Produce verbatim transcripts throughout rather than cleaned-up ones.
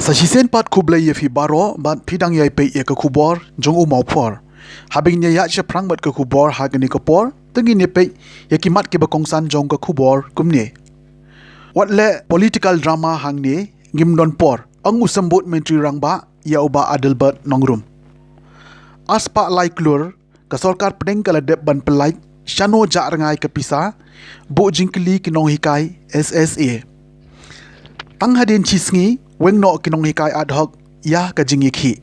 Sa shisien pat khublei ïa phi baroh bad phi dang ïai peit ïa ka khubor jong u Mawphor. Haba ngin ïa ïaid shaphrang bad ka khubor ha kane ka por, to ngin ïa peit ïa ki mat kiba kongsan jong ka khubor kumne. Wat leh political drama hangne, ngim don por, ong u Symbud Myntri Rangbah ïa u Bah Adelbert Nongrum. Ar spah lai klur, ka sorkar pdeng ka la dep ban pyllait shano jah rngai ka pisa buh jingkylli ki nonghikai S S A. Tang hadien shi sngi, weng noh ki nonghikai ad hoc ïa ka jingïakhih.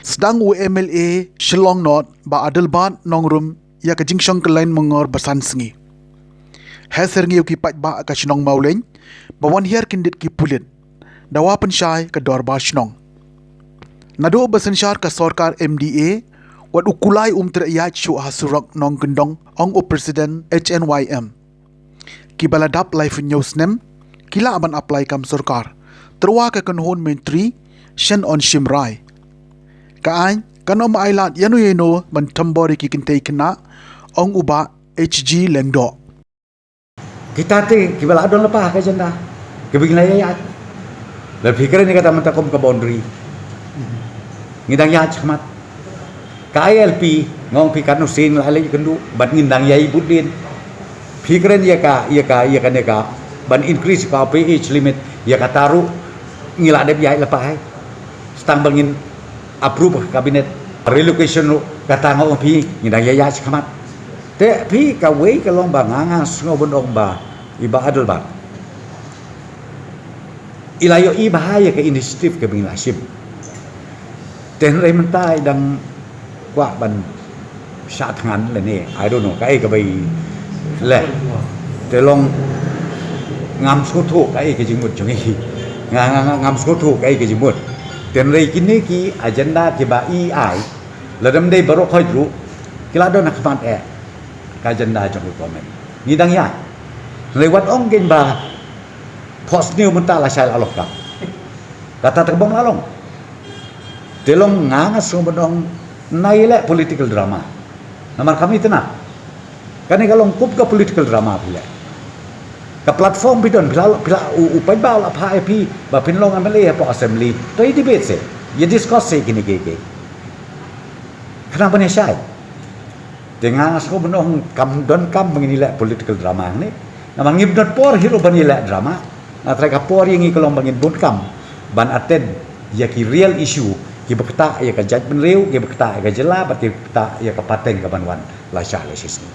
Sdang u M L A Shillong North Bah Adelbert Nongrum ïa ka jingshong kyllain mongor ba san sngi. Heh syrngiew ki paidbah ka shnong Mawleng ba wan hiar kyndit ki pulit. Dawa pynshai ka dorbar shnong. Naduh ba synshar ka sorkar M D A, wat u kulai um treh ïaid shuh ha surok Nongkyndong, ong u President H N Y M. Kiba la dap laiphew hynñiew snem ki lah ban apply kam sorkar. Tyrwa ka kynhun myntri shen yn shim rai. Ka aiñ kan ym ailad ïano ïano ban thombor ïa ki kynthei khynnah, ong u Bah H G Lyngdoh. Kita te kiba la don lypa ha ka agenda, kiba ngi la ïaid. Lada phi kren ïa kata mynta kum ka boundary, ngi dang ïaid shakhmat. Ka I L P, nga ong phi katno sien la leit kynduh bad ngin dang ïai bud dien. Phi kren ïa ka, ïa ka, ïa kane ka ban increase ka pay age limit, ïa kata ruh ngi la dep ïaid lypa hi. Sa tang ba ngin approve ha cabinet. Relocation ruh, kata nga ong phi, ngi dang ïaid shakhmat. Te phi, kawei ka long ba nga, nga sngew ban ong ba i Bah Adelbert i la ïohi bha ïa ka initiative kaba ngi la shim. Te hynrei mynta i dang kwah ban shah thngan lane, I don't know kaei kaba i leh. Te long ngam sngewthuh kaei ka jingmut jong i. Nga, nga, nga, ngam sngewthuh kaei ka jingmut. Te hynrei kine ki agenda kiba i ai, lada ym dei baroh khoit ruh, ki la don ha khmat eh ka agenda jong ka government. Ngi dang ïaid. Hynrei wat ong kein ba phohsniew mynta lashai la long kam. Kata te ka bym lah long. Te long nga, nga sngew ban ong, nai leh political drama. Namar kam itynnad. Kane ka long kum ka political drama phi leh. Ka platform phi don, phi la, phi la, u, u paidbah u la phah ïa phi ba phin long M L A hapoh assembly. To ïa debate seh, ïa discuss seh kine kiei kiei. Khnang ban ïa shai. Te nga, nga sngew ban ong kam donkam ba ngin ïa leh political drama hangne. Namar ngim don por hi ruh ban ïa leh drama. Nga trai ka por ïa ngi ka long ba ngin bun kam ban attend ïa ki real issue kiba ktah ïa ka jaitbynriew, kiba ktah ïa ka jylla bad kiba ktah ïa ka pateng kaban wan lashai la shisngi.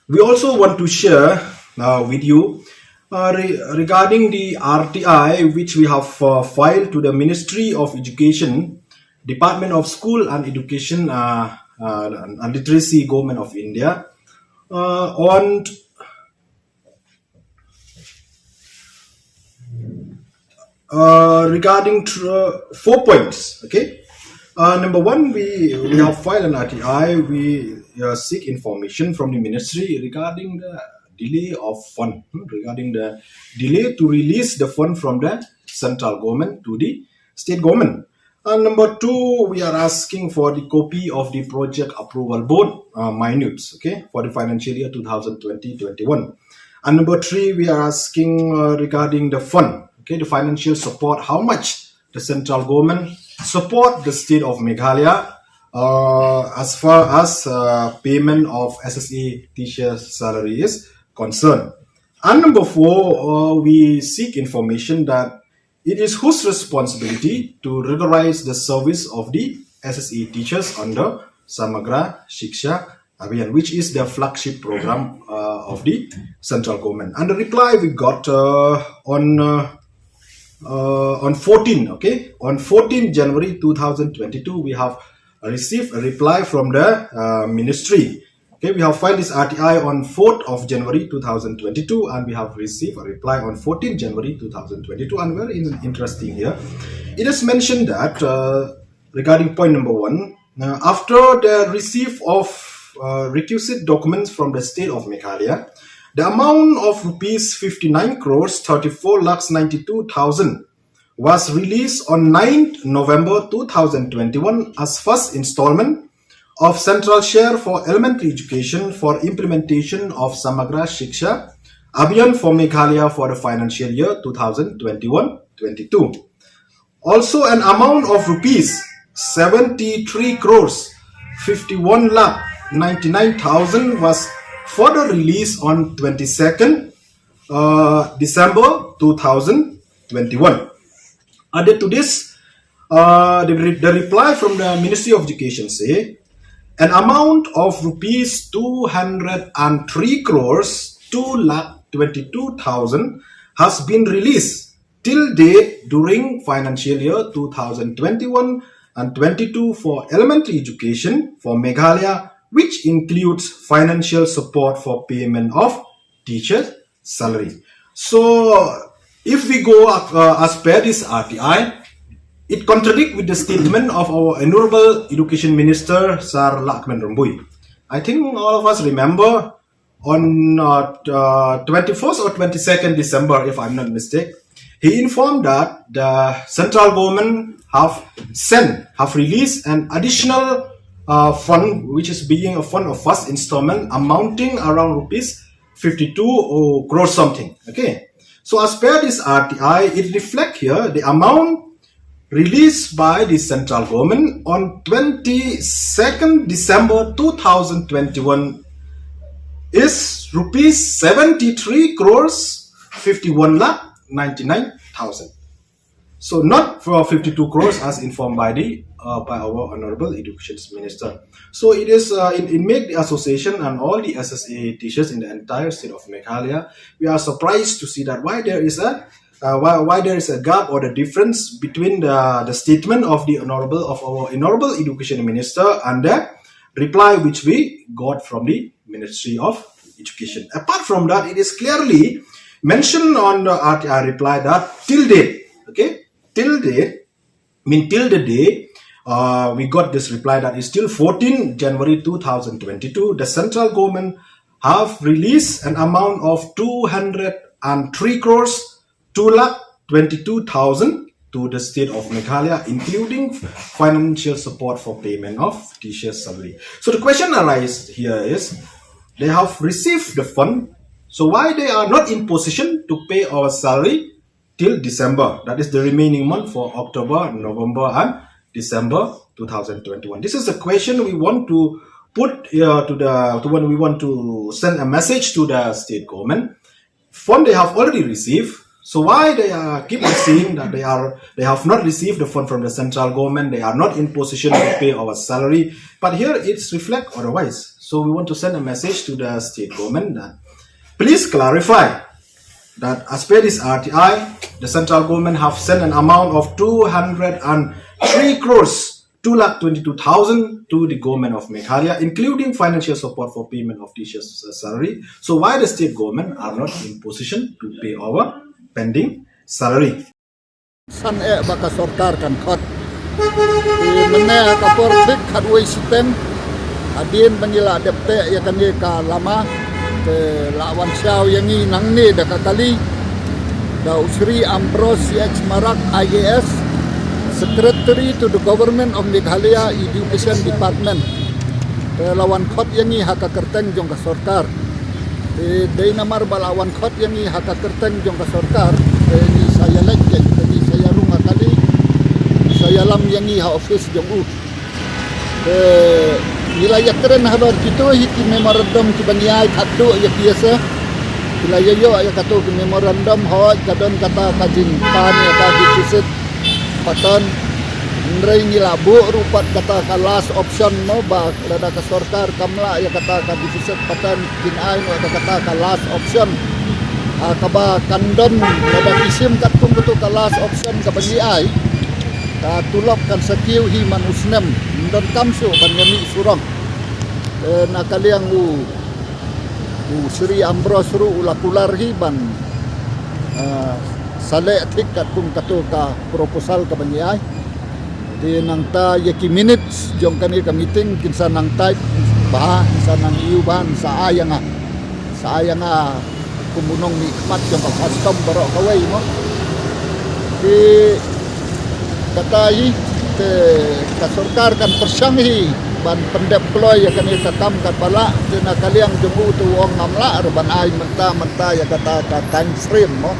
We also want to share uh, with you uh, re- regarding the R T I which we have uh, filed to the Ministry of Education, Department of School and Education uh, uh, and Literacy, Government of India uh, on uh, regarding tr- uh, four points. Okay. Uh, number one, we, we have filed an R T I. We uh, seek information from the ministry regarding the delay of fund, hmm, regarding the delay to release the fund from the central government to the state government. And number two, we are asking for the copy of the project approval board uh, minutes, okay, for the financial year two thousand twenty twenty-one. And number three, we are asking uh, regarding the fund, okay, the financial support, how much the central government support the state of Meghalaya uh, as far as uh, payment of S S A teacher salary is concerned. And number four, uh, we seek information that it is whose responsibility to regularize the service of the S S A teachers under Samagra Shiksha Abhiyan, which is the flagship program uh, of the central government. And the reply we got uh, on uh, uh, on fourteen, okay, on fourteen January two thousand twenty-two, we have received a reply from the uh, ministry. Okay, we have filed this R T I on fourth of January two thousand twenty-two, and we have received a reply on fourteenth January two thousand twenty-two, and very in- interesting here. It is mentioned that uh, regarding point number one, uh, after the receipt of uh, requisite documents from the state of Meghalaya, the amount of rupees fifty-nine crores thirty-four lakhs ninety-two thousand was released on ninth November two thousand twenty-one as first installment of central share for elementary education for implementation of Samagra Shiksha Abhiyan for Meghalaya for the financial year two thousand twenty-one twenty-two. Also, an amount of rupees seventy-three crores fifty-one lakh ninety-nine thousand was further released on twenty-second uh, December two thousand twenty-one. Added to this, uh, the, re- the reply from the Ministry of Education say an amount of rupees two hundred and three crores two lakh twenty-two thousand has been released till date during financial year two thousand twenty-one and twenty-two for elementary education for Meghalaya, which includes financial support for payment of teachers' salary. So, if we go uh, as per this R T I, it contradicts with the statement of our Honorable Education Minister, Sir Lahkmen Rymbui. I think all of us remember on uh, uh, twenty-first or twenty-second December, if I'm not mistaken, he informed that the central government have sent, have released an additional uh, fund, which is being a fund of first installment amounting around rupees fifty-two crore something. Okay. So as per this R T I, it reflects here the amount released by the central government on twenty-second December two thousand twenty-one is rupees seventy-three crores fifty-one lakh ninety-nine thousand. So not for fifty-two crores as informed by the uh, by our honorable education minister. So it is uh, it, it made the association and all the S S A teachers in the entire state of Meghalaya. We are surprised to see that why there is a uh, why, why there is a gap or the difference between the, the statement of the honorable of our honorable education minister and the reply which we got from the Ministry of Education. Apart from that, it is clearly mentioned on the R T I reply that till date, okay, till date, I mean till the day uh, we got this reply that is till fourteenth January two thousand twenty-two, the central government have released an amount of two hundred and three crores two lakh twenty-two thousand to the state of Meghalaya, including financial support for payment of teachers' salary. So the question arises here is, they have received the fund, so why they are not in position to pay our salary till December? That is the remaining month for October, November, and December two thousand twenty-one. This is the question we want to put uh, to the to when we want to send a message to the state government. Fund they have already received. So why they are keep on saying that they are they have not received the fund from the central government? They are not in position to pay our salary. But here it's reflect otherwise. So we want to send a message to the state government that please clarify that as per this R T I, the central government have sent an amount of two hundred and three crores two lakh twenty-two thousand to the government of Meghalaya, including financial support for payment of teachers' salary. So why the state government are not in position to pay our pending salary? San eh ba ka sorkar kan khot. Te mynne ha ka por thik khatwei shiteng, hadien ba ngi la dep teh ïa kane ka lama, te la wan shaw ïa ngi nangne da ka kali da u Shri Ambrose C H Marak I A S, Secretary to the Government of Meghalaya Education Department. Te la wan khot ïa ngi ha ka kyrteng jong ka sorkar. Te dei namar ba la wan khot ïa ngi ha ka kyrteng jong ka sorkar, te ngi sa ïa leit, te ngi sa ïa rung ha kali, sa ïalam ïa ngi ha office jong u. Te ngi la ïa kren habar kito hi ki memorandum kiba ngi ai khatduh ïa ki ïa se. Ki la ïa ïoh ïa kato ki memorandum, hooid ka don kata ka jingpan ïa ka deficit pattern. Hynrei ngi la buh ruh pat kata ka last option mo, ba lada ka sorkar kam lah ïa kata ka deficit pattern, kin ai noh ïa kata ka last option. Ah, kaba kan don lada ki shim katkum kato ka last option kaba ngi ai, ka tulop kan sa kiew hi man u snem, ym don kam shuh ban ïa mih surok. Eh, na ka liang u, u Shri Ambrose ruh u la kular hi ban, ah, sa leh thik katkum kato ka proposal kaba ngi ai. Te nangta ïa ki minutes jong kane ka meeting kin sa nang type bha, kin sa nang ïoh bha, sa ai ïa nga, sa ai ïa nga kum u nongmihkhmat jong ka custom baroh kawei mo. Te kata hi te ka sorkar kan pyrshang hi ban pyndep kloi ïa kane ka kam katba lah, te na ka liang jong u te u ong ngam lah ruh ban ai mynta mynta ïa kata ka time frame mo.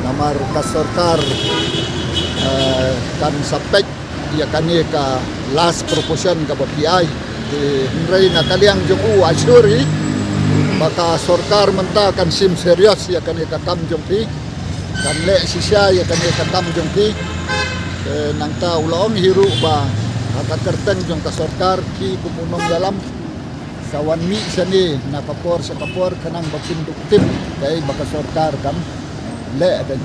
Namar ka sorkar, eh, kan sa peit ïa kane ka last proposition kaba phi ai. Te hynrei na ka liang jong u assure hi ba ka sorkar mynta kan shim serious ïa kane ka kam jong phi. Kan leh shisha ïa kane ka kam jong phi. Te nangta u la ong hi ruh ba ha ka kyrteng jong ka sorkar phi kum u nongïalam sa wan mih shane na ka por sha ka por khnang ba kin dup tip kaei ba ka sorkar kan leh kan.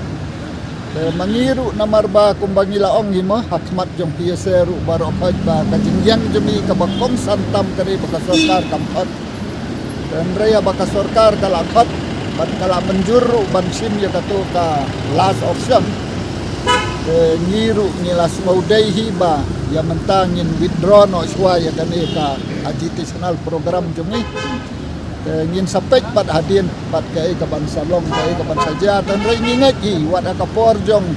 Te ma ngi ruh namar ba kumba ngi la ong hi mo ha khmat jong P S A ruh baroh khoit ba ka jingïeng jong ngi kaba kongsan tam ka dei ba ka sorkar kam khot. Te hynrei ba ka sorkar ka la khot bad ka la mynjur ruh ban shim ïa kato ka last option. Te ngi ruh ngi la sngewdei hi ba ïa mynta ngin withdraw noh shuwa ïa kane ka agitation program jong ngi. Te ngin sa peit pat hadien pat kaei ka ban sa long kaei ka ban sa jia. Te hynrei ngi ngeit hi wat ha ka por jong,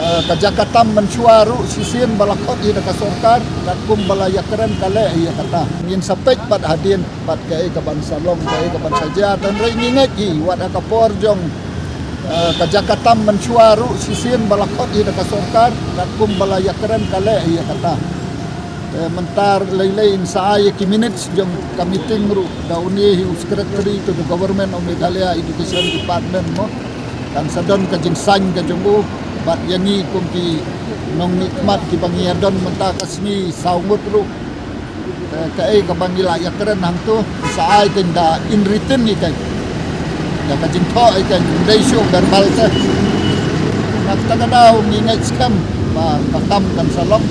eh, ka jaka tam mynshuwa ruh shisien ba la khot hi da ka sorkar katkum ba la ïakren ka leh hi ïa kata. Ngin sa peit pat hadien pat kaei ka ban sa long kaei ka ban sa jia. Te hynrei ngi ngeit hi wat ha ka por jong, eh, ka jaka tam mynshuwa ruh shisien ba la khot hi da ka sorkar katkum ba la ïakren ka leh hi ïa kata. Eh, mynta lei lei in sa ai ki minutes jong ka meeting ruh da une hi u secretary to the government of Meghalaya Education Department mo. Kan sa don ka jingsain ka jong u bad ïa ngi kum ki nongmihkhmat kiba ngi ïa don mynta ka sngi saw ngut ruh. Eh, kaei kaba ngi la ïakren hangto sa ai kein da in written hi kein. Da ka jingthoh hi kein, ym dei shuh verbal te. Na kata ka daw ngi ngeit skhem ba ka kam kan sa long.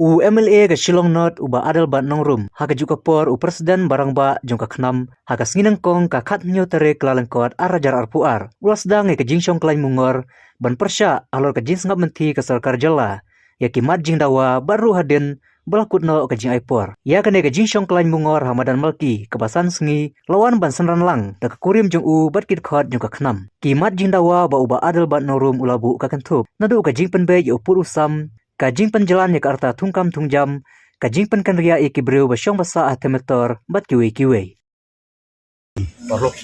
U M L A ka Shillong North u Bah Adelbert Nongrum, ha kajuh ka por u President ba rangbah jong ka KHNAM, ha ka sngi nyngkong ka khathynñiew tarik Kyllalyngkot ar hajar arphew ar, u la sdang ïa ka jingshong khlaiñ mungor ban pyrshah halor ka jingsngap mynthi ka sorkar jylla ïa ki mat jingdawa bad ruh hadien ba la kut noh ka jingai por. Ïa kane ka jingshong khlaiñ mungor ha madan Malki kaba san sngi la wan ban synran lang da ka kurim jong u bad ki dkhot jong ka KHNAM. Ki mat jingdawa ba u Bah Adelbert Nongrum u la buh ka kynthup naduh ka jingpynbeit ïa u pud u sam, ka jingpynjlan ïa ka rta thungkam thungjam, ka jingpynkynriah ïa ki briew ba shong ba sah ha theme tor bad kiwei kiwei. Paralok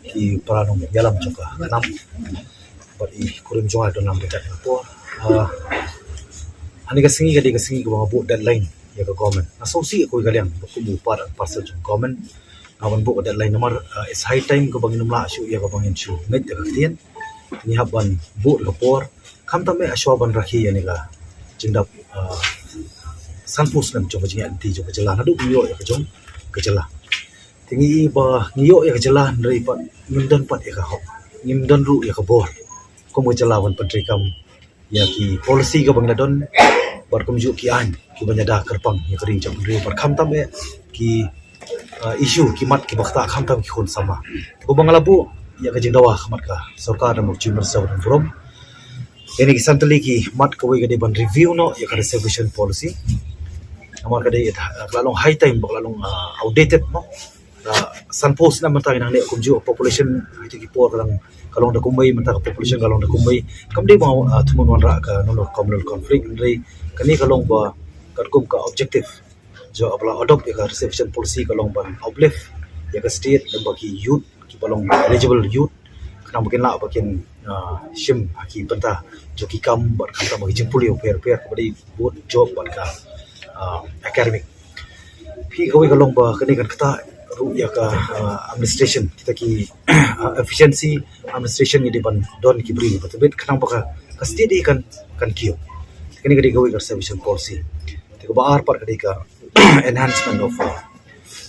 ki para nongïalam jong ka KHNAM bad i kurim jong nga don lang beit na por. Ah, ha kane ka sngi ka dei ka sngi kaba nga buh deadline ïa ka government. Nga sngewsih ïa kawei ka liang ba kum u part and parcel jong government nga ban buh ka deadline namar, ah, it's high time kaba ngin ym lah shuh ïa kaba ngin shu ngeit ïa ka ktien. Ngi hap ban buh ka por khamtam eh shuwa ban rakhe ïa kane ka jingdap, ah, sanphew snem jong ka jingïaid lynti jong ka jylla naduh ngi ïoh ïa ka jong ka jylla. Te ngi i ba ngi ïoh ïa ka jylla hynrei pat ngim don pat ïa ka hok, ngim don ruh ïa ka bor kum ka jylla ban pyntreikam ïa ki policy kaba ngi la don bad kumjuh ki aiñ kiba ïada kyrpang ïa ka ri jong ka ri bad khamtam eh ki, ah, issue ki mat kiba ktah khamtam ki khun samla. Te kumba nga la buh ïa ka jingdawa ha khmat ka sorkar da u Chief Minister ba dang burom. Ïa kine ki san tylli ki mat kawei ka dei ban review noh ïa ka reservation policy. Namar ka dei, ah, ka la long high time ba ka la long, ah, outdated mo. Ah, sanphew snem mynta ngi nangne kumjuh population ha kito ki por ka dang ka long da kumwei, mynta ka population ka long da kumwei. Kam dei ba, ah, thmu wanrah ka, no, no, communal conflict hynrei kane ka long ba katkum ka objective jong ba la adopt ïa ka reservation policy ka long ban uplift ïa ka state lem bad ki youth kiba long eligible youth khnang ba kin lah ba kin, ah, shim ha ki bynta jong ki kam bad khamtam ha ki jingpule bapher bapher kaba dei both job bad ka, ah, academic. Phi kawei ka long ba kane kan ktah ruh ïa ka, ah, administration kita ki, ah, efficiency administration ngi dei ban don ki briew ba tbit khnang ba ka, ka state kan, kan kiew. Kane ka dei kawei ka reservation policy. Te kaba ar pat ka dei ka enhancement of, uh,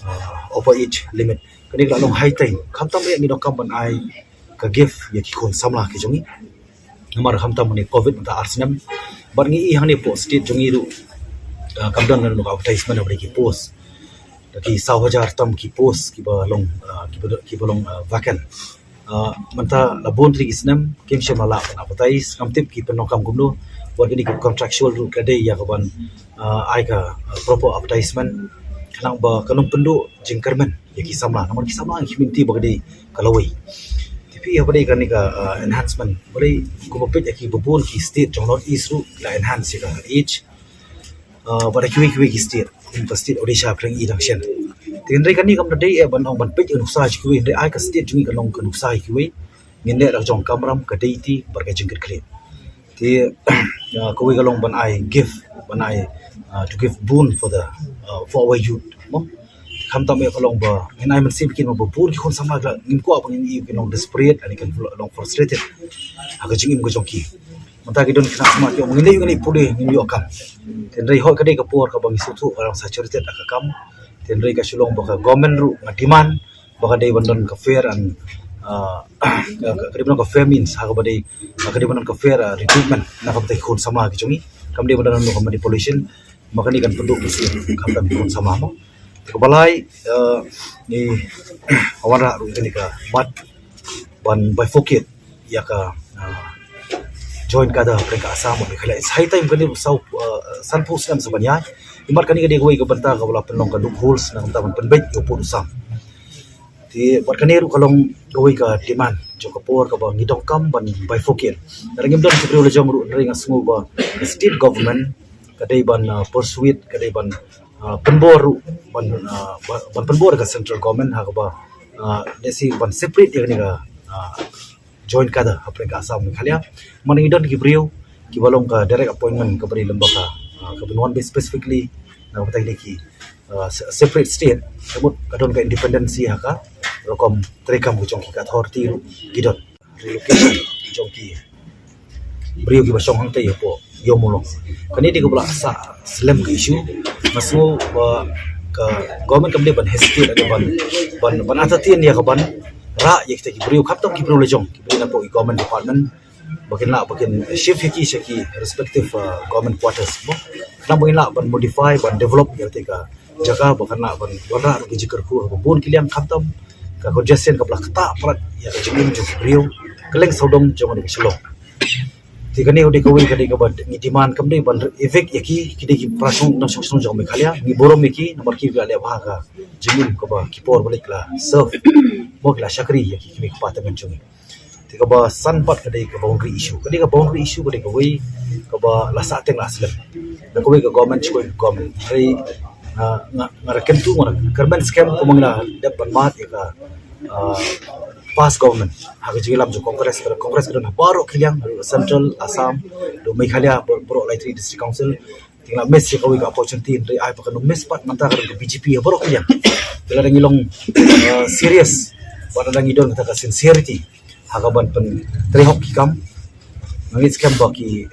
uh, upper age limit. Kane ka la long high time. Khamtam eh ngi donkam ban ai ka gift ïa ki khun samla ki jong ngi. Namar khamtam mynne covid mynta ar snem. Bad ngi i hangne hapoh state jong ngi ruh, uh, kam don na advertisement haba dei ki post. Da ki saw hajar tam ki post kiba long, uh, kiba, kiba long, uh, vacant. Ah, mynta la bun tylli ki snem kim shym la lah ban advertise, ngam tip ki pyndonkam kumno. Wat kine ki contractual ruh ka dei ïa ka ban, ah, ai ka, ah, proper advertisement khnang ba kan ym pynduh jingkyrmen ïa ki samla namar ki samla ngi kynti ba ka dei ka lawei. Te phi ïa ba dei kane ka, ah, enhancement ba dei kumba peit ïa kiba bun ki state jong North East ruh la enhance ïa ka age. Ah, bad kiwei kiwei ki state, kum ka state Odisha pyrshang i dang shen. Te hynrei kane kam da dei eh ban ong ban peit ïa ka nuksa kiwei, hynrei ai ka state jong ngi ka long ka nuksa kiwei. Ngin leh da ka jong kamram, ka deiti bad ka jingkitkhlieh. Te kawei ka long ban ai gift, ban ai to give boon for the for our youth mo. Khamtam ïa ka long ba ngin ai mynsiem ïa ki, ba bun ki khun samla ngim kwah ba ngin ïoh ki long desperate, ki long frustrated ha ka jingim ka jong ki. Mynta ki don ki khynnah samla ki ong ngin leit, ngin leit pule, ngin ïoh kam. Te hynrei hooid ka dei ka por kaba ngi sngewthuh ka long saturated ha ka kam. Te hynrei ka shu long ba ka government ruh nga demand ba ka dei ban don ka fair and ka dei ban don ka fair means, ha kaba dei ka dei ban don ka fair recruitment na ka bynta ki khun samla ki jong ngi. Kam dei ban don ka manipulation. Ma kane kan pynduh mynsiem khamtam ki khun samla mo. Te kaba lai, ngi wanrah ruh ïa kane ka mat ban bifurcate ïa ka joint cadre hapdeng ka Assam bad Meghalaya. It's high time, kane saw sanphew snem sa ban ïaid. Imat kane ka dei kawei ka bynta kaba la pynlong ka loopholes na ka bynta ban pynbeit ïa u pud u sam. Te bad kane ruh ka long kawei ka demand jong ka por kaba ngi donkam ban bifurcate. Lada ngim don ki briew la jong ruh, hynrei nga sngew ba ka state government ka dei ban persuade, ka dei ban pynbor ruh, ban ban pynbor ka central government ha kaba lehse ban separate ïa kane ka joint cadre hapdeng ka Assam Meghalaya. Man ngi don ki briew kiba long ka direct appointment kaba dei lem bad ka kaba wan beit specifically na ka bynta kine ki separate state, ka mut ka don ka independency ha ka rukom treikam ka jong ki, ka authority ruh ki don. Relocation jong ki briew kiba shong hangtei hapoh Ïewmawlong. Kane dei kaba la sah slem ka issue. Nga sngew ba ka government kam dei ban hesitate, ban ban ban entertain ïa ka ban rah ïa kita ki briew, khamtam ki briew la jong, ki briew napoh ki government department, ba kin lah ba kin shift ïa ki sha ki respective government quarters mo. Khnang ba kin lah ban modify, ban develop ïa kata ka jaka, ba kan lah ban wanrah ruh ka jingkyrkhu ha bun ki liang, khamtam ka congestion kaba la ktah palat ïa ka jingim jong ki briew kylleng sawdong jong kane ka Shillong. Te kane ka dei kawei ka dei kaba ngi demand, kam dei ban evict ïa ki, ki dei ki para shnong nongshong shnong jong Meghalaya, ngi burom ïa ki namar ki la leh bha ha ka jingim kaba ki por ba la serve mo, ki la shakri ïa ki kmie kpa tymmen jong ngi. Te kaba san pat ka dei ka boundary issue. Ka dei ka boundary issue ka dei kawei kaba la sah teng la slem. Da kawei ka government sha kawei ka government. Hynrei nga nga da kyntu, nga da kyrmen skhem kumba ngi la dep ban mad ïa ka past government ha ka jingïalam jong Congress, ka Congress ka don ha baroh ki liang, central, Assam, da Meghalaya, baroh lai three district council. Te nga la miss ïa kawei ka opportunity, hynrei ai ba kan ym miss pat mynta ka don ka B J P ha baroh ki liang. Te lada ngi long serious, lada ngi don kata ka sincerity ha ka ban pyntrei hok ki kam, nga ngeit skhem ba ki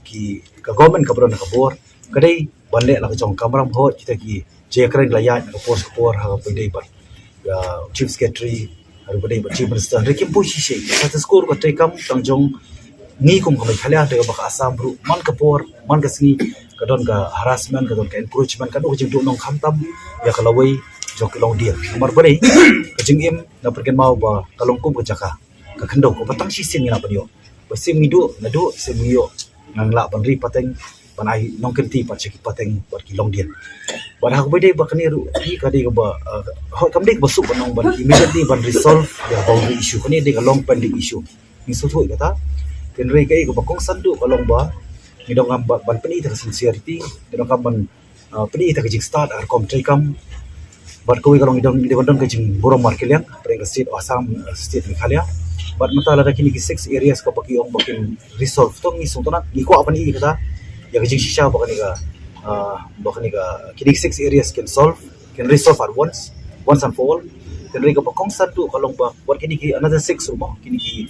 ki ka government kaba don ha ka bor ka dei ban leh la ka jong kamram, hooid kita ki jingïakren ki la ïaid na ka por sha ka por ha kaba ïadei bad Chief Secretary, ha kaba ïadei bad Chief Minister. Hynrei kim poi shisha. Ka status quo ruh ka treikam tang jong ngi kum ka Meghalaya, hynrei kaba ka Assam ruh man ka por man ka sngi ka don ka harassment, ka don ka encroachment, ka don ka jingduh nong, khamtam ïa ka lawei jong ki longdien. Namar balei? Ka jingim na pyrkhat mo ba ka long kum ka jaka ka khyndew kaba tang shisien ngi lah ban ïoh. Ba shisien ngi duh, nga duh, shisien ngi ïoh, ngan lah ban ri pateng, ban ai nongkynti pat sha ki pateng bad ki longdien. Bad ha kaba ïadei bad kane ruh, ka dei kaba hooid kam dei kaba suk ban ong ban immediately ban resolve ïa ka boundary issue. Kane dei ka long pending issue. Ngi sngewthuh ïa kata. Te hynrei kaei kaba kongsan duh ka long ba ngi donkam ban pyni ïa ka sincerity, ngi donkam ban pyni ïa ka jingstad ha ka rukom treikam. Bad kawei ka long ngi don, ngi dei ban don ka jingburom markylliang hapdeng ka state Assam, state Meghalaya. Bad mynta lada kine ki six areas kaba ki ong ba kin resolve, to ngi sngewtynnat, ngi kwah ban ïohi kata ïa ka jingshisha ba kane ka ba kane ka kine ki six areas kin solve, kin resolve at once, once and for all. Te hynrei kaba kongsan duh ka long ba wat kine ki another six ruh mo, kine ki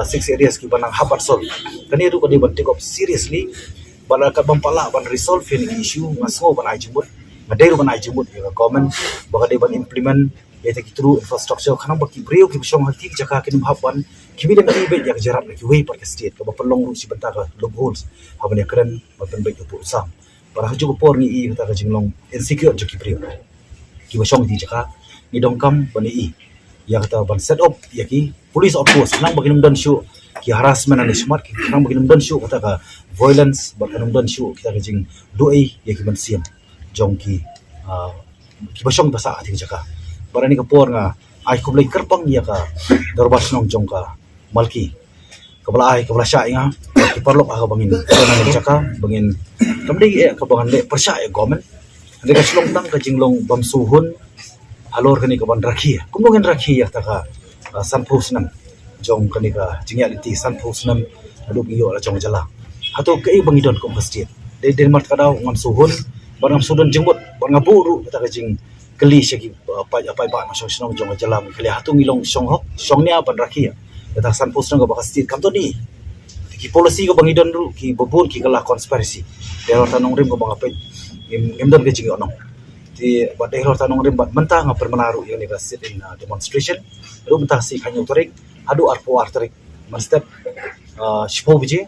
six areas kiba nang hap ban solve, kane ruh ka dei ban take up seriously. Bad lada kat bym pat lah ban resolve ïa kine ki issue, nga sngew ban ai jingmut, nga dei ruh ban ai jingmut ïa ka government ba ka dei ban implement ïa kita ki true infrastructure, khnang ba ki briew kiba shong ha kine ki jaka kin ym hap ban khmih lynti beit ïa ka jingïarap na kiwei pat ki state, kaba pynlong ruh shi bynta ka loopholes ha ban ïakren ban pynbeit ïa u pud u sam. Bad ha kajuh ka por ngi i kata ka jinglong insecure jong ki briew kiba shong ha kine ki jaka. Ngi donkam ban i ïa kata ban set up ïa ki police outpost, khnang ba kin ym don shuh ki harassment ha ne shakhmat, khnang ba kin ym don shuh kata ka violence, bad kin ym don shuh kita ki jingduh ei ïa ki mynsiem jong ki kiba shong ba sah ha kine ki jaka. Bad ha kane ka por nga ai khublei kyrpang ïa ka Dorbar Shnong jong ka Malki kaba la ai, kaba la shah ïa nga, ki paralok, ha kaba ngin don ha kane ka jaka ba ngin, kam dei eh kaba ngan leh pyrshah ïa government. Hynrei ka shu long tang ka jinglong bym sngewhun halor kane ka ban rakhe. Kumno ngin rakhe ïa kata ka sanphew snem jong kane ka jingïaid lynti sanphew snem naduh ba ngi ïoh la jong ka jylla. Hato kaei ba ngi don kum ka state? Dei dei namar kata ngam shu hun bad ngam shu don jingmut bad nga buh ruh kata ka jingkylli sha ki, uh, paid, paidbah nongshong shnong jong ka jylla Meghalaya, hato ngi long shong hok shong nia ban rakhe ïa kata ka sanphew snem kaba ka state kam don ei. Ki policy kaba ngi don ruh kiba bun ki kylla conspiracy. Dei halor kata nongrim kaba nga peit ngim, ngim don ka jingïohnong. Te bad dei halor kata nongrim bad mynta nga pynbna ruh ïa kane ka sit-in, uh, demonstration. Ruh mynta shi khathynñiew tarik haduh arphew ar tarik mynstep, ah, shiphew baje.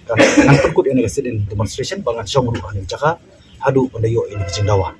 Kan, ngan pynkut ïa kane ka sit-in demonstration ba ngan shong ruh ha kane ka jaka haduh ban da ïoh ïa kane ka jingdawa.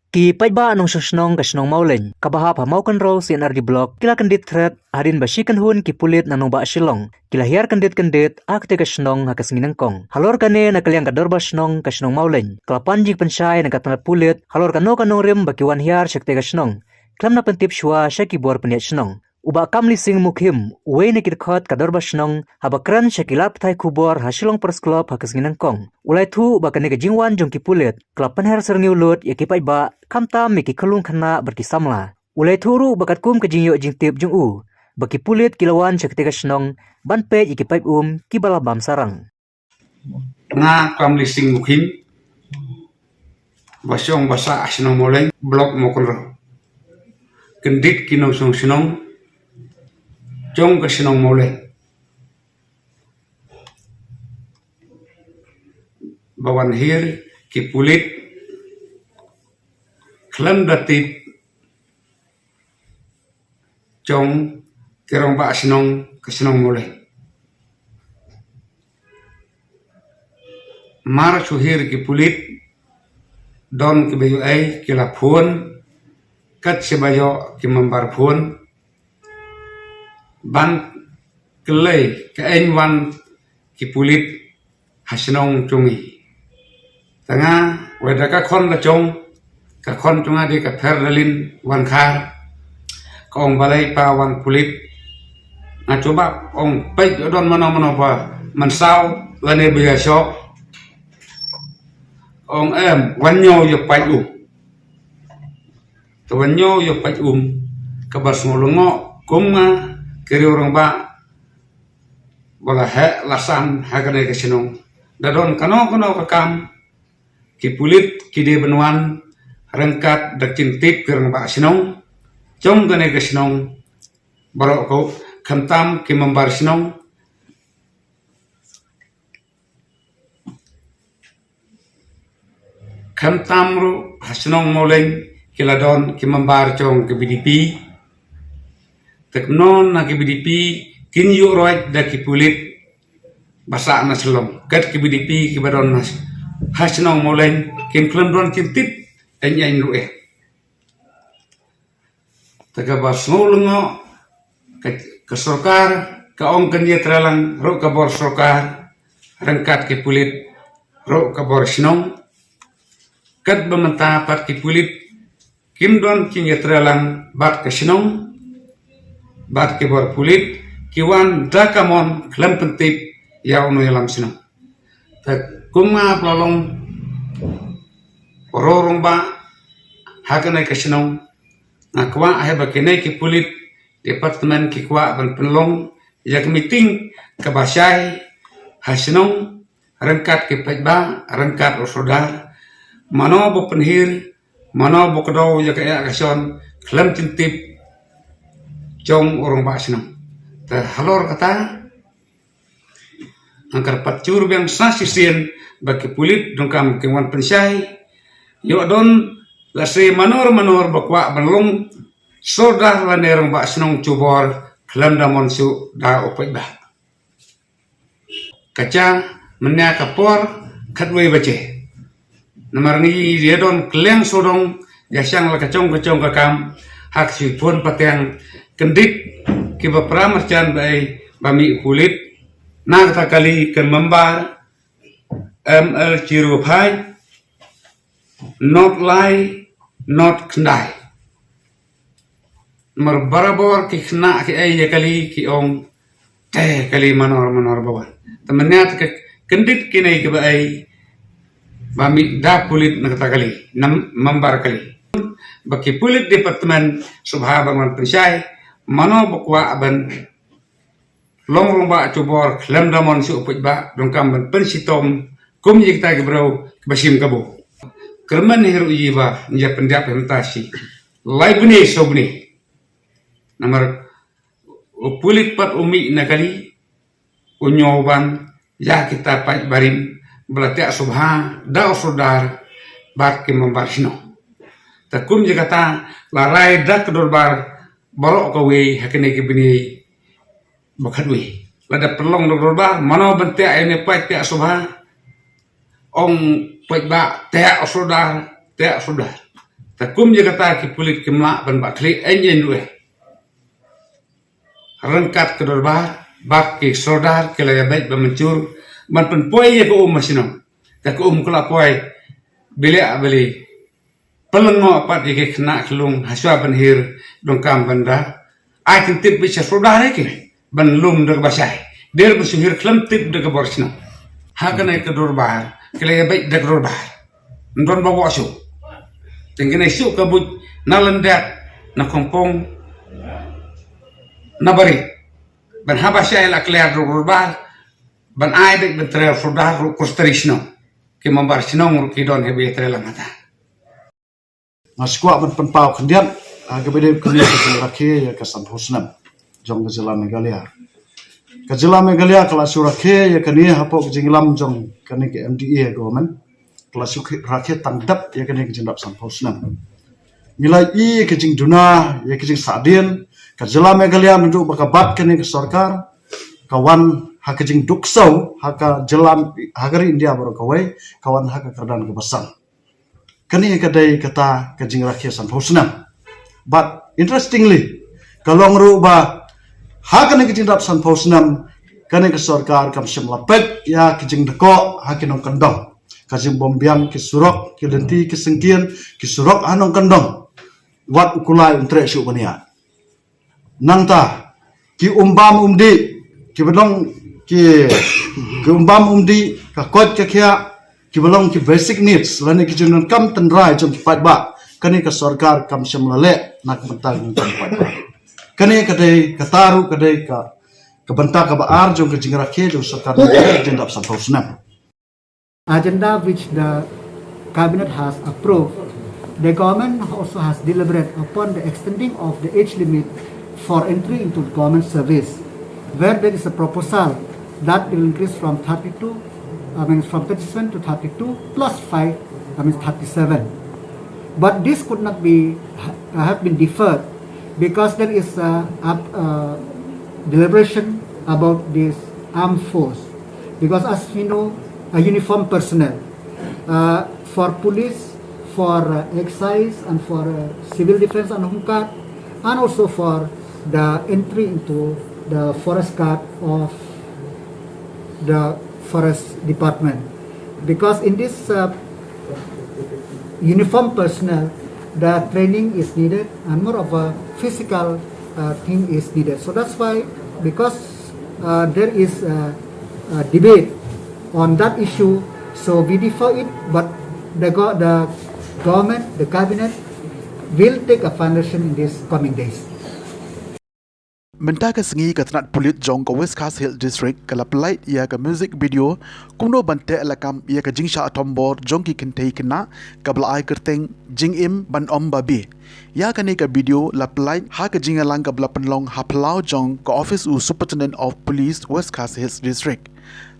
Ki paidbah nongshong shnong ka shnong Mawlein kaba hap ha Mawkynrew C and RD Block ki la kyndit thret hadien ba shi kynhun ki pulit na nongbah Shillong ki la hiar kyndit kyndit ha katei ka shnong ha ka sngi nyngkong. Halor kane na ka liang ka dorbar shnong ka shnong Mawlein ka la pan jingpynshai na ka tnat pulit halor kano ka nongrim ba ki wan hiar sha katei ka shnong khlem da pyntip shuwa sha ki bor pynïaid shnong. U Bah Kamlising Mukhim, uwei na ki dkhot ka dorbar shnong, haba kren sha ki lad pathai khubor ha Shillong Press Club ha ka sngi nyngkong, u la ïathuh ba kane ka jingwan jong ki pulit ka la pynher syrngiew lut ïa ki paidbah, khamtam ïa ki khyllung khynnah bad ki samla. U la ïathuh ruh ba katkum ka jingïoh jingtip jong u ba ki pulit ki la wan sha katei ka shnong ban peit ïa ki paip um kiba la bam sarang. Nga Kamlising Mukhim, ba shong ba sah ha shnong Mawlein, Block Mawkynrew. Kyndit ki nongshong shnong jong ka shnong Mawlein ba wan hiar ki pulit khlem da tip jong ki rangbah shnong ka shnong Mawlein. Mar shu hiar ki pulit, don kiba ïoh ei ki la phone, kat shaba ïoh ki member phone ban kylli kaei wan ki pulit ha shnong jong ngi. Tang nga, wei da ka khon la jong, ka khon jong nga dei ka Pherdalyne Wankhar. Ka ong, balei pa wan pulit? Nga jubab, ong, peit don mano mano ba mynsaw lane ba ïashoh. Ong, em, wan ñiew ïa paip um. Te wan ñiew ïa paip um, kaba sngew lyngngoh kum nga, ki riew rangbah ba la heh la san ha kane ka shnong. Da don kano kano ka kam, ki pulit ki dei ban wan ryngkat da ka jingtip ki rangbah shnong jong kane ka shnong baroh, khamtam ki member shnong. Khamtam ruh ha shnong Mawlein ki la don ki member jong ka VDP. Te kumno na ka VDP kin ïuh roit da ki pulit ba sah na Shillong. Kat ka VDP kiba don ha shnong Mawlein kin khlem don jingtip eiei ruh eh. Te kaba sngew lyngngoh, ka, ka sorkar ka ong kan ïatreilang ruh ka bor sorkar ryngkat ki pulit ruh ka bor shnong. Katba mynta pat ki pulit kim don jingïatreilang bad ka shnong bad ki bor pulit, ki wan da ka mon khlem pyntip ïa uno ïalam shnong. Te kum nga ba la long u rangbah ha kane ka shnong, nga kwah hi ba kine ki pulit department ki kwah ban pynlong ïa ka meeting kaba shai ha shnong ryngkat ki paidbah, ryngkat u sordar, mano ba pynhiar, mano ba kdew ïa ka ïa ka shon khlem jingtip jong u rangbah shnong. Te halor kata, nga kyrpad jur biang sa shisien ba ki pulit donkam kin wan pynshai, ïoh don lehse manor manor ba kwah ban long sordar lane rangbah shnong jubor khlem da mon shuh da u paidbah. Ka jia mynne ka por khatwei baje. Namar ngi ïa don kylleng sawdong ïa shang la ka jong ka jong ka kam ha ka shu phone pateng kyndit kiba para marjan ba ei ba mih pulit na kata kali ka member M L zero five, not lai, not khyndai. Namar barabor ki khynnah ki ei ïa kali ki ong, te kali manor manor ba wan. Te mynne te ka kyndit kine kiba ei ba mih da pulit na kata kali, na member kali. Ba ki pulit department sngewbha ban wan pynshai, Mano ba kwah ban long rangbah jubor khlem da mon shuh u paidbah, donkam ban pynshitom kum ïa kita ki briew kiba shim kabu. Kyrmen hi ruh ïa ba ngi ïa pyndiap hi mynta shi lai bnai, saw bnai. Namar u pulit pat u mih na kali, u ñiew ban ïa kita paid barim ba la teh sngewbha da u sordar bad ki member shnong. Te kum ïa kata la rai da ka dorbar baroh kawei ha kane ka bnai ba khatwei. Lada pynlong da ka dorbar, mano ban teh ïa une paid teh sngewbha, ong paidbah teh u sordar, teh u sordar. Te kum ïa kata ki pulit kim lah ban bah khlieh ei ei ruh. Ryngkat ka dorbar bad ki sordar ki la ïa beit ba mynjur ban pynpoi ïa ka um ha shnong. Te ka um ka la poi, bili bili. Pynlyngngoh pat ïa ki khynnah khyllung hashwa ban hiar, donkam ban da ai kyntip beit sha sordar ïa ki ban lum da kaba shai. Dei ban shu hiar khlem tip da ka bor shnong. Ha kane ka dorbar ki la ïa beit da ka dorbar. Ym don ba wah shuh. Te kane shuh ka buit na Lyndet, na Kongpong, na Barit. Ban haba shai la kliar da ka dorbar ban ai beit ban trei sordar ruh, kur trei shnong. Ki member shnong ruh ki don hi ba ïa trei lang hata. Nga sngewkwah ban pynpaw khyndiat, ah, kaba dei kane ka jingrakhe ïa ka sanphew snem jong ka jylla Meghalaya. Ka jylla Meghalaya ka la shu rakhe ïa kane hapoh ka jingïalam jong kane ka M D A government. Ka la shu rakhe tang dep ïa kane ka jingdap sanphew snem. Ngi la ïohi ïa ka jingduna, ïa ka jingsahdien, ka jylla Meghalaya naduh ba ka bat kane ka sorkar, ka wan ha ka jingduk ksew ha ka jylla, ha ka ri India baroh kawei, ka wan ha ka kyrdan kaba san. Kane ka dei kata ka jingrakhe sanphew snem. But interestingly, ka long ruh ba ha kane ka jingdap sanphew snem, kane ka sorkar kam shym la peit ïa ka jingdkoh ha ki nongkyndong. Ka jingbymbiang ki surok, ki lynti, ki syngkien, ki surok ha nongkyndong. Wat u kulai un treh shuh ban ïaid. Nangta ki um bam um dih, kiba long ki, ki um bam um dih, ka koit ka khiah, kiba long ki basic needs lane ki jingdonkam tynrai jong ki paidbah, kane ka sorkar kam shym la leh na ka bynta jong ki paidbah. Kane ka dei, kata ruh ka dei ka, ka bynta kaba ar jong ka jingrakhe jong sorkar jong ka jingdap sanphew snem. Agenda which the cabinet has approved, the government also has deliberate upon the extending of the age limit for entry into government service, where there is a proposal that will increase from thirty-two, I mean, from thirty-seven to thirty-two plus five, I mean, thirty-seven. But this could not be, ha-, have been deferred because there is a, a, a deliberation about this armed force. Because as we know, a uniform personnel, uh, for police, for, uh, excise, and for, uh, civil defense and home guard, and also for the entry into the forest guard of the forest department. Because in this, uh, uniform personnel, the training is needed and more of a physical, uh, thing is needed. So that's why, because, uh, there is a, a debate on that issue, so we defer it, but the go-, the government, the cabinet will take a final decision in these coming days. Mynta ka sngi ka tnat pulit jong ka West Khasi Hills District ka la pyllait ïa ka music video kumno ban teh lakam ïa ka jingshah thombor jong ki kynthei khynnah kaba la ai kyrteng Jingim Ban Ym Babe. Ïa kane ka video la pyllait ha ka jingïalang kaba la pynlong ha phyllaw jong ka office u Superintendent of Police West Khasi Hills District.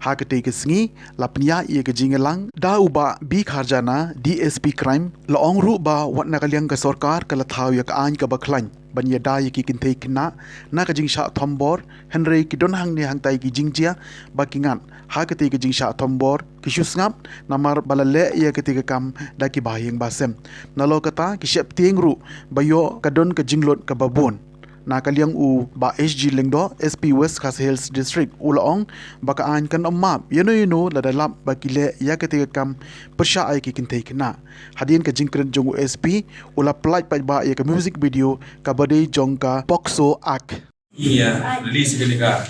Ha katei ka sngi la pynïaid ïa ka jingïalang da u Bah B Kharjana, D S P Crime. La ong ruh ba wat na ka liang ka sorkar ka la thaw ïa ka aiñ kaba khlaiñ ban ïada ïa ki kynthei khynnah na ka jingshah thombor, hynrei ki don hangne hangtai ki jingjia ba ki ngat ha katei ka jingshah thombor, ki shu sngap namar ba la leh ïa katei ka kam da ki bahaïing bahasem. Nalor kata ki sheptieng ruh ba ïoh ka don ka jinglut kaba bun. Na ka liang u Bah H G Lyngdoh, S P West Khasi Hills District, u la ong ba ka aiñ kan ym map ïano ïano lada lap ba ki leh ïa katei ka kam pyrshah ïa ki kynthei khynnah. Hadien ka jingkren jong u S P, u la pyllait paidbah ïa ka music video kaba dei jong ka POCSO Act. Ïa release kane ka,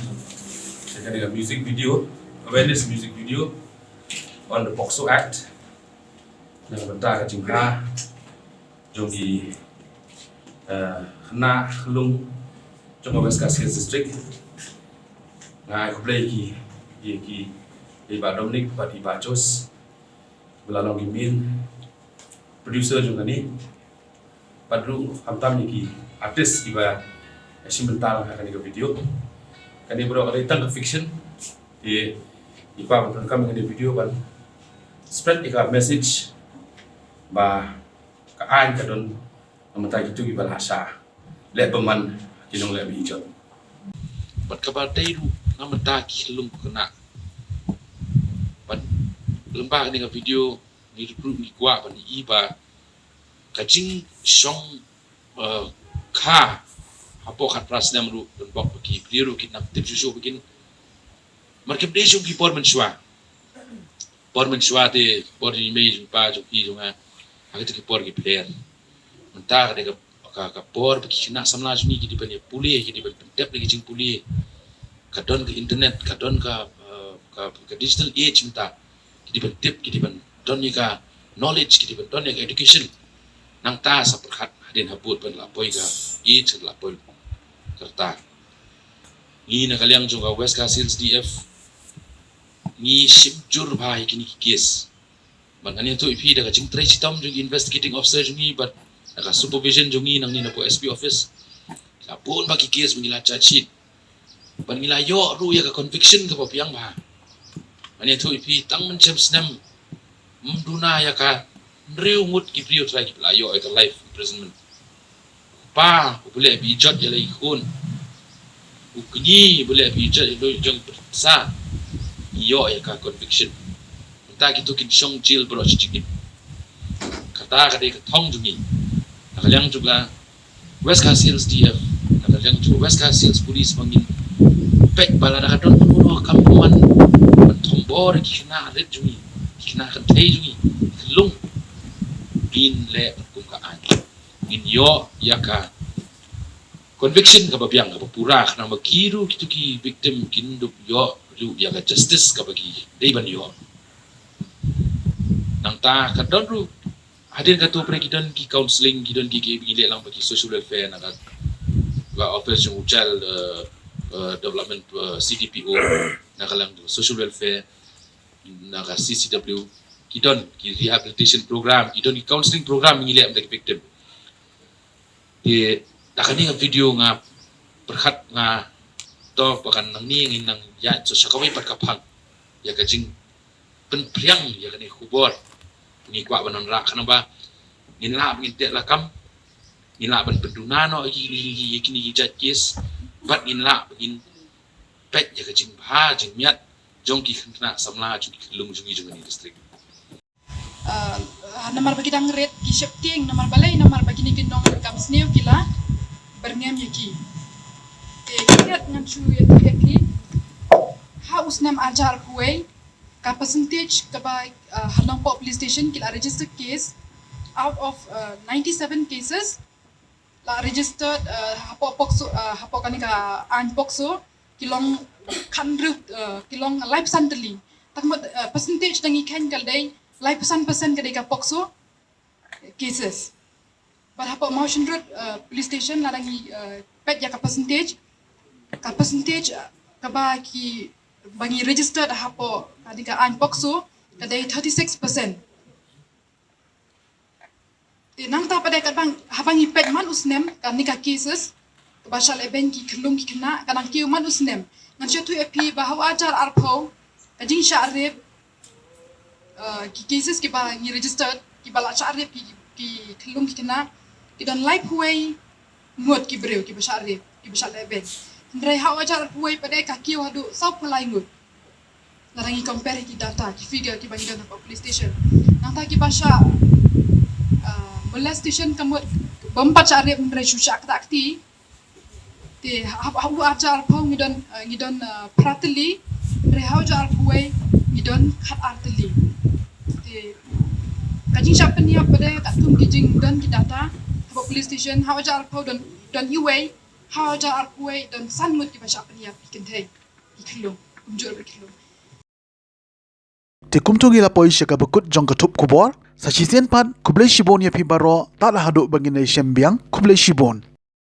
kane ka music video, awareness music video on the POCSO Act. Na ka bynta ka jingkha jong ki, eh, khynnah khyllung Ka West Khasi Hills District. Nga ai khublei ki, ki, ki, ki Bah Dominic, bad ki Bah Jos. Ba la long ki main producer jong kane. Bad ruh khamtam ïa ki artist kiba ïa shim bynta ha kane ka video. Kane baroh ka dei tang ka fiction. Te i ba pyndonkam ïa kane video ban spread ïa ka message ba ka aiñ ka don na mynta kito kiba la shah leh bymman ki nongleh ba ijot. Bad kaba dei ruh na mynta ki khyllung khynnah. Bad lyngba kane ka video ngi ruh ngi kwah ban i ba ka jingshong, eh, kha hapoh khatphra snem ruh don bok ba ki briew ruh kin nang tip shuh shuh ba kin, mar kim dei shuh ki por mynshuwa. Por mynshuwa te por jong i mei jong i pa jong phi jong nga ha kito ki por ki pher. Mynta ka dei ka, ka, ka por ba ki khynnah samla jong ngi ki dei ban ïa pule, ki dei ban pyntip na ki jingpule. Ka don ka internet, ka don ka, eh, ka, ka digital age mynta. Ki dei ban tip, ki dei ban don ïa ka knowledge, ki dei ban don ïa ka education. Nangta sa pyrkhat hadien habud ban la poi ka age, ban la poi ka rta. Ngi na ka liang jong ka West Khasi Hills D F ngi shim jur bha ïa kine ki case. Bad ngan ïathuh ïa phi da ka jingtrei shitom jong ki investigating officer jong ngi bad da ka supervision jong ngi nangne napoh S P office. La bun bha ki case ba ngi la charge sheet. Bad ngi la ïoh ruh ïa ka conviction kaba biang bha. Ngan ïathuh ïa phi tang mynshem snem ym duna ïa ka hynriew ngut ki briew trai kiba la ïoh ïa ka life imprisonment. Pa uba leh ba ijot ïa la i khun, u kñi uba leh ba ijot ïa la i jong pyrsa, ngi ïoh ïa ka conviction. Mynta kito kin shong jail baroh shi jingim. Kata ka dei ka thong jong ngi na ka liang jong ka West Khasi Hills D F, na ka liang jong ka West Khasi Hills Police ba ngin peit ba lada ka don mano mano ka kam ban, ban thombor ïa ki khynnah rit jong ngi, ki khynnah kynthei jong ngi, ki khyllung, ngin leh kum ka aiñ. Ngin ïoh ïa ka conviction kaba biang kaba pura khnang ba ki ruh kito ki victim kin dup ïoh ruh ïa ka justice kaba ki dei ban ïoh. Nangta ka don ruh hadien kato pyrshah ki don ki counselling, ki don ki, ki, ki leh lang ba ki social welfare na ka, ka office jong u child, eh, eh, development, eh, C D P O, na ka liang social welfare, na ka C C W, ki don ki rehabilitation program, ki don ki counselling program ngi leh ïa ki victim. Te da kane ka video nga pyrkhat nga to ba kan nangne ngin nang ïa so sha kawei pat ka phang ïa ka jingpynphriang ïa kane ka khubor. Ngi kwah ban wanrah khnang ba ngin lah ban ngin teh lakam, ngin lah ban pynduna noh ïa kine ki jait case bad ngin lah ban ngin peit ïa ka jingbha jingmiat jong ki khynnah samla jong ki khyllung jong ngi jong kane ka district. Ah, namar ba ki dang rit ki sheptieng, namar balei, namar ba kine ki nongkam sniew ki la byrngem ïa ki. Te ki ngat ngan shu ïathuh ïa ki. Ha u snem arhajar arphew wei ka percentage kaba, ah, ha Nongpoh police station ki la register case out of, ah, ninety seven cases la registered, ah, hapoh POCSO, ah, hapoh kane ka aiñ POCSO ki long khathynriew, ah, ki long laiphew san tylli. Tang mut, ah, percentage da ngi khein ka dei laiphew san percent ka dei ka POCSO cases. Bad hapoh Mawshynrut, ah, police station lada ngi, ah, peit ïa ka percentage, ka percentage, ah, kaba ki, ba ngi registered hapoh kane ka aiñ POCSO ka dei thirty six percent. Te nangta pat de katba haba ngi peit man u snem kane ka cases kaba shah lehbeiñ ki khyllung ki khynnah ka nang kiew man u snem. Ngan shu ïathuh ïa phi ba ha u arhajar arphew ka jingshah rape, eh, ki cases kiba ngi registered kiba la shah rape ki, ki khyllung ki khynnah ki don laiphew wei ngut ki briew kiba shah rape, kiba shah lehbeiñ. Hynrei ha u arhajar arphew wei pat de ka kiew haduh sawphew lai ngut. Lada ngi compare ki data, ki figure kiba ngi don hapoh police station. Nangta kiba shah, ah, molestation ka mut bym pat shah rape hynrei shu shah ktah kti. Te ha, ha, ha u arhajar arphew ngi don, ah, ngi don, ah, phra tylli, hynrei ha u arhajar arphew wei ngi don khatar tylli. Te ka jingshah pynïap pat de katkum ki jingdon ki data hapoh police station, ha u arhajar arphew don, don iwei, ha u arhajar arphew wei don san ngut kiba shah pynïap ki kynthei. Ki khyllung, kumjuh ruh ki khyllung. Te kumto ngi la poi sha kaba kut jong ka thup khubor. Sa shisien pat, khublei shibun ïa phi baroh, tad haduh ba ngin ïashem biang, khublei shibun.